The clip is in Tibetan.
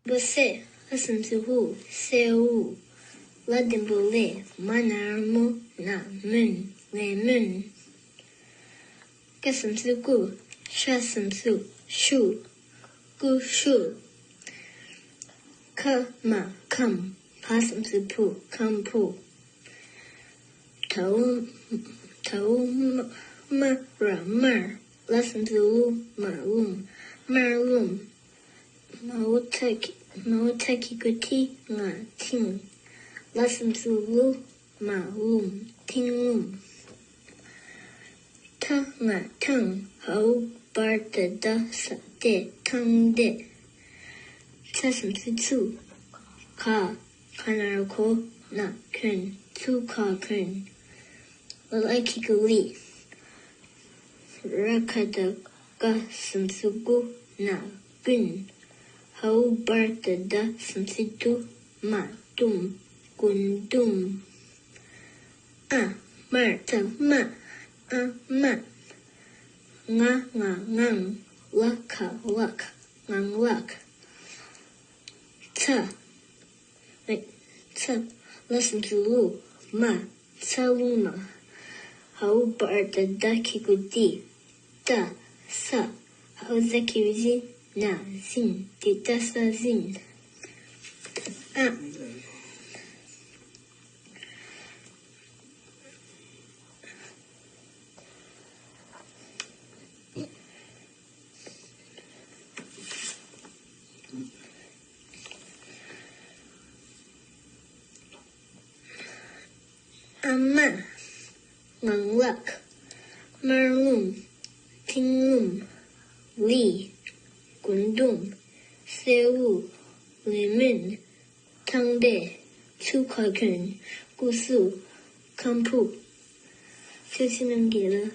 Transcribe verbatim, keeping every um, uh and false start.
བུ་སེ། ཨ་སམ་སུ་ཧུ། སེ་ཨུ། ལ་ལྡེམ་པོ་ལེ། མ་ན་རོ་མོ། ན་མོན། ལེ་མོན། ཀ་སམ་སུ་ཀུ། ཤ་སམ་སུ་ཤུ། ཀུ་ཤུ། ཁ་མ་ཁམ། ཕ་སམ་སུ་ཕུ། ཁམ་ཕུ། ཐའུ་ཐའུ་མ་མ་ར་མར། ལ་སམ་སུ་ལུ། མ་ལུམ། མར་ལུམ། མའོ་ཐ་གི་མའོ་ཐ་གི་གུ་ཐི། ང་ཐིང་། ལ་སམ་སུ་ལུ། མ་ལུམ། ཐིང་ལུམ། ཐ་ང་ཐང་། ཧའོ་བར་ཏ་ད་ས་ཏེ། ཐང་ཏེ། ཚ་སམ་སུ་ཚུ། ག་ག་ན་རོ་གོ། ན་གོན། ཚུ་ག་གོན། ལ་གི་གུ་ལི། ར་ག་བཏགས་རྐ་སམ་སུ་རྐུ། ན་རྐུན། ཧའོ་བར་ཏ་ད་སམ་སུ་དུ། མ་དུམ། རྐུན་དུམ། ཨ་མར་ཐ་མ། ཨ་མ། ང་ང་ངང་། ལ་ག་ལག་ངང་ལག་ཚ་ཚ། ལ་སམ་སུ་ལུ། མ། ཚ་ལུ་མ། ཧའོ་བར་ཏ་ད་གི་གུ་དི། ཏ་ས། ཧའོ་ཟ་གི་གུ་ཟི། ན་ཟིན། དི་ཏ་ས་ཟིན། ཨ། ཨ་མ། ངང་ལག་མར་ལུམ། ཐིང་ལུམ། ལི། རྐུན་དུམ། སེ་ཨུ། ལེ་མོན། ཐང་ཏེ། ཚུ་ག་གོན། ཀུ་སུ། ཁམ་ཕུ། ཆོས་ཚེ་རྣམ་རྒྱལ་ལ།